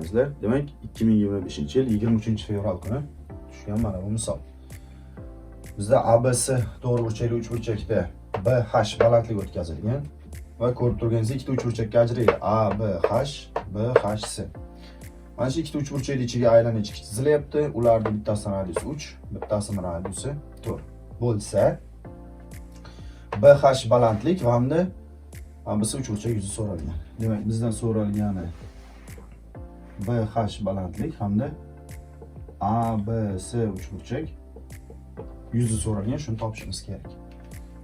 Azizlar, demak, 2025-yil 23-fevral kuni tushgan mana bu misol. Bizda ABC to'g'ri burchakli uchburchakda BH balandlik o'tkazilgan va ko'rib turganingizdek ikkita uchburchakka ajraydi. ABH, BHC. Mana shu ikkita uchburchakning ichiga aylana ichki chizilyapti. Ularning bittasini radiusi 3, bittasini radiusi 4 bo'lsa, BH balandlik va hamda ABC uchburchak yuzi so'ralgan. Demak, bizdan so'ralgani BH balandlik hamda ABC uchburchak yuzi so'ralgan, shuni topishimiz kerak.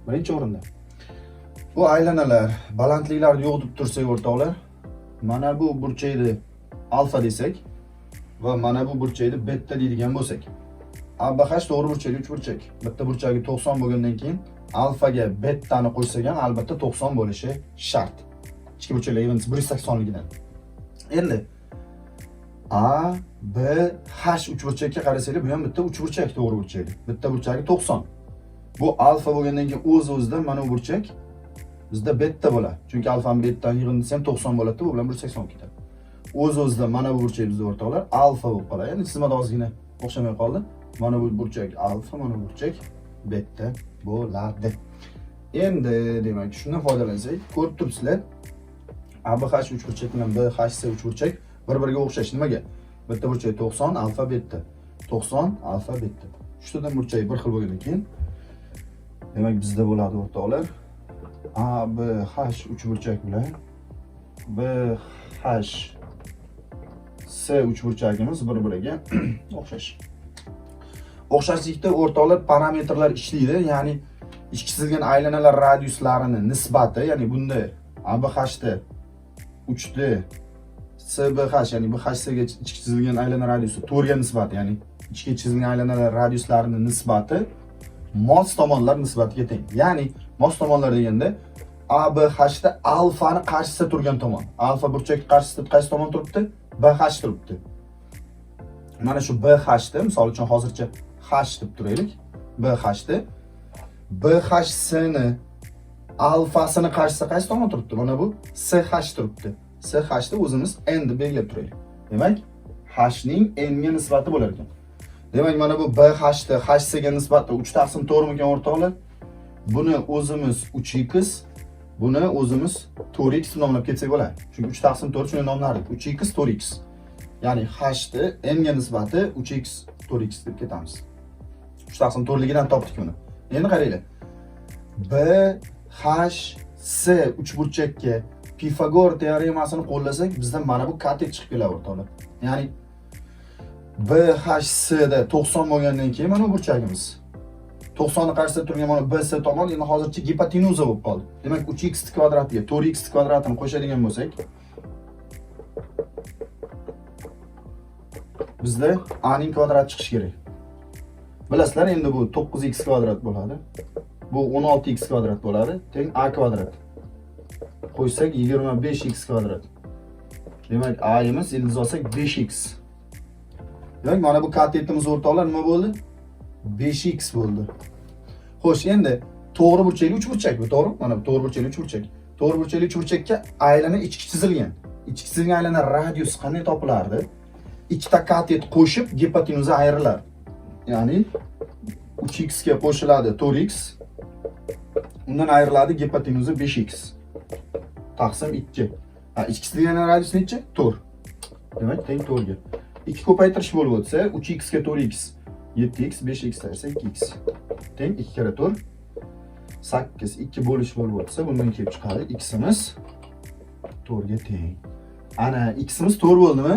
Birinchi o'rinda bu aylanalar balandliklarni yo'q deb tursak, o'rtoqlar, mana bu burchakni alfa desak va mana bu burchakni beta deydigan bo'lsak, ABH to'g'ri burchakli uchburchak. Bitta burchagi 90 bo'lgandan keyin alfaga betani qo'shsak ham albatta 90 bo'lishi shart. Ichki burchaklar yig'indisi 180 ligidan. Endi A, B, H uchburchakka qarasanglar, bu ham bitta uchburchak to'g'ri burchakli. Bitta burchagi 90. Bu alfa bo'lgandan keyin o'z-o'zidan mana bu burchak bizda beta bo'ladi. Chunki alfa betani yig'indisi ham 90 bo'ladi, bu bilan 180 bo'lib ketadi. O'z-o'zidan mana bu burchak bizda, o'rtoqlar, alfa bo'lib qoladi. Endi chizmada ozgina o'xshamay qoldi. Mana bu burchak alfa, mana bu burchak beta bo'ladi. Endi demak, shundan foydalansak, ko'rib turibsizlar, ABH uchburchak bilan BHC uchburchak bir-biriga o'xshash. Nimaga? Bitta burchak 90, alfa beta. 90, alfa beta. Uchtadan burchak bir xil bo'lgandan keyin demak bizda bo'ladi, o'rtoqlar, ABH uchburchak bilan BH C uchburchagimiz bir-biriga o'xshash. O'xshashlikda, o'rtoqlar, parametrlar ishlaydi, ya'ni ichki chizilgan aylanalar radiuslarini nisbati, ya'ni bunda ABH da 3 D CBH, ya'ni BHC ga ichki chizilgan aylana radiusi 4 ga nisbati, ya'ni ichki chizilgan aylanalar radiuslarini nisbati mos tomonlar nisbatiga teng. Ya'ni mos tomonlar deganda ABH da alfani qarshisida turgan tomon. Alfa burchak qarshisida qaysi tomon turibdi? BH turibdi. Mana shu BH da, misol uchun, hozircha H deb turaylik. BH da BHC ni alfasini qarshisida qaysi tomon turibdi? Mana bu CH turibdi. CH da o'zimiz n deb belgilab turaylik. Demak, H ning n ga nisbati bo'lar ekan. Demak, mana bu BH da HC ga nisbati 3 taqsim 4 ekan, o'rtoqlar. Buni o'zimiz 3x, buni o'zimiz 4x deb nomlab ketsak bo'ladi. Chunki 3 taqsim 4 shuni nomlardik. 3x 4x. Ya'ni h ni n ga nisbati 3x 4x deb ketamiz. 3 taqsim 4 ligidan topdik buni. Endi qaranglar. B H S uchburchakka Pifagor teoremasini qo'llasak, bizdan mana bu katet chiqib keladi, o'rtoqlar. Ya'ni BHC da 90 bo'lgandan keyin mana bu burchagimiz 90 ni qarshisida turgan mana BC tomon endi hozircha gipotenuza bo'lib qoldi. Demak, 3x kvadratiga 4x kvadratini qo'shadigan bo'lsak, bizda a ning kvadrati chiqishi kerak. Bilasizlar, endi bu 9x kvadrat bo'ladi. Bu 16x kvadrat bo'ladi, teng a kvadrat. Qo'ysak 25x kvadrat. Demak, a'imiz ildiz olsak 5x. Demak, mana bu katetimiz, o'rtoqlar, nima bo'ldi? 5x bo'ldi. Xo'sh, endi to'g'ri burchakli uchburchak bu, to'g'rimi? Mana bu to'g'ri burchakli uchburchak. To'g'ri burchakli uchburchakka aylana ichki chizilgan. Ichki chizilgan aylana radius qanday topilardi? Ikkita katet qo'shib gipotenuza ayrilar. Ya'ni 3x ga qo'shiladi 4x. Undan ayriladi gipotenuza 5x. Taqsim 2. Ha, ichki chizilgan radius necha? 4. Demak, teng 4 ga. 2 ko'paytirish bo'lib o'tsa, 3x ga 4x 7x, 5x ayirsa 2x. Teng 2 karra 4 8. 2 bo'lish bo'lib o'tsa, bundan kelib chiqadi ximiz 4 ga teng. Ana ximiz 4 bo'ldimi?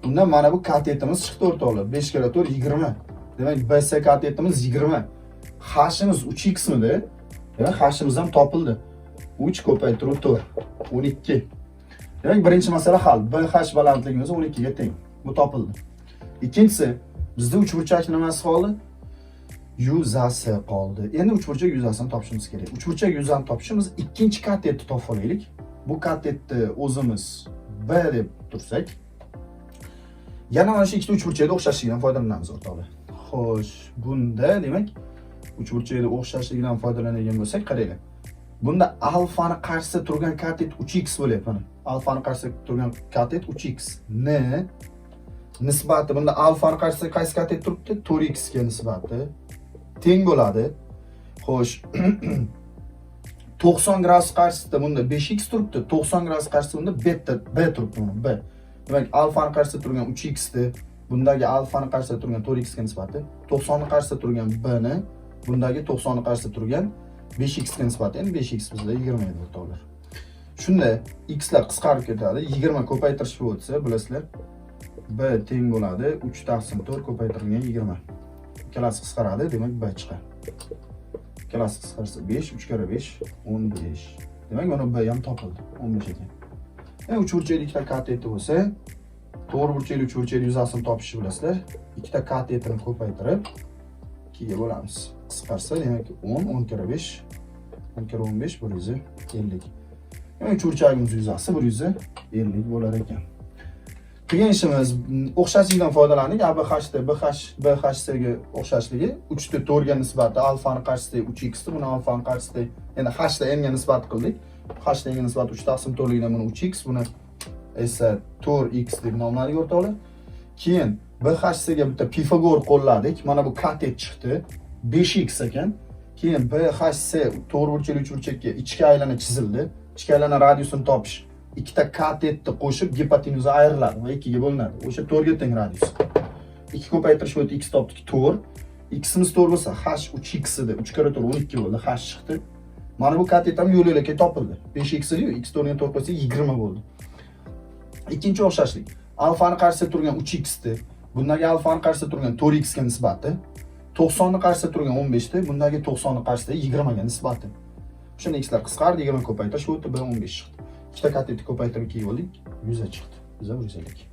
Undan mana bu katetimiz chiqdi, o'rtoqlar. 5 karra 4 20. Demak, BC katetimiz 20. H'imiz 3x midi? Demak, h'imiz ham topildi. 3 ko'paytiruv 4 12. Demak, birinchi masala hal. BH balandligimiz 12 ga teng. Bu topildi. Ikkinchisi, bizda uchburchak nimasi qoldi? Yuzasi qoldi. Endi uchburchak yuzasini topishimiz kerak. Uchburchak yuzasini topishimiz ikkinchi katetni topib olaylik. Bu katetni o'zimiz B deb tursak, yana mana shu ikkita uchburchakda o'xshashligidan foydalanamiz, o'rtoqlar. Xo'sh, bunda demak uchburchakda o'xshashligidan foydalanadigan bo'lsak, qaranglar. Bunda alfani qarshisida turgan katet 3x bo'lyapti mana. Alfani qarshisida turgan katet 3x ni nisbati, bunda alfani qarshisida qaysi katet turibdi? 4x ga nisbati teng bo'ladi. Xo'sh, 90 gradus qarshisida bunda 5x turibdi, 90 gradus qarshisida bunda beta b turibdi, buni b. Demak, alfani qarshisida turgan 3x ni bundagi alfani qarshisida turgan 4x ga nisbati, 90 ni qarshisida turgan b ni bundagi 90 ni qarshisida turgan 5x ga nisbati. Endi 5x bizda 20 edi, o'rtoqlar. Shunda x lar qisqarib ketadi. 20 ko'paytirish bo'lsa, bilasizlar, b teng bo'ladi 3 taqsim 4 ko'paytirilgan 20. Ikkalasi qisqaradi, demak, b chiqadi. Ikkalasi qisqarsa 5, 3 karra 5 15. Demak, mana b ham topildi. 15 ekan. Uchburchakli ikkita kateti bo'lsa, to'g'ri burchakli uchburchakli yuzasini topishni bilasizlar. Ikkita katetini ko'paytirib 2 ga bo'lamiz. Qisqarsa, demak, 10, 10 karra 5, 10 karra 15 150. Demak, uchburchagimiz yuzasi 150 bo'lar ekan. Qilgan ishimiz, o'xshashlikdan foydalandik. ABH da BH BHC ga o'xshashligi 3 ta 4 ga nisbati, alfani qarshisida 3x ni, buni alfani qarshisida, endi h da n ga nisbat qildik. H da n ga nisbat 3 taqsim 4 ligidan buni 3x, buni esa 4x deb nomladik, o'rtoqlar. Keyin BHC ga bitta Pifagor qo'lladik. Mana bu katet chiqdi. 5x ekan. Keyin BHC to'g'ri burchakli uchburchakka ichki aylana chizildi. Ichki aylana radiusini topish. Ikkita katetni qo'shib gipotenuza ayriladi va 2 ga bo'linadi. O'sha 4 ga teng radius. 2 ko'paytirish bo'yicha x topdik, 4. Ximiz 4 bo'lsa, h 3x edi. 3 karra 4 12 bo'ldi, h chiqdi. Mana bu katet ham yo'l yo'lakay topildi. 5x edi-yu, x 4 ga 4 qo'ysak 20 bo'ldi. Ikkinchi o'xshashlik. Alfani qarshisida turgan 3x ni, bundagi alfani qarshisida turgan 4x ga nisbati, 90 ni qarshisida turgan 15 ni, bundagi 90 ni qarshisida 20 ga nisbati. O'shanda x lar qisqardi, 20 ko'paytirish o'tdi, b 15 chiqdi. Ikkita katetni ko'paytirib 2 bo'ldik, 100 chiqdi. 100 150.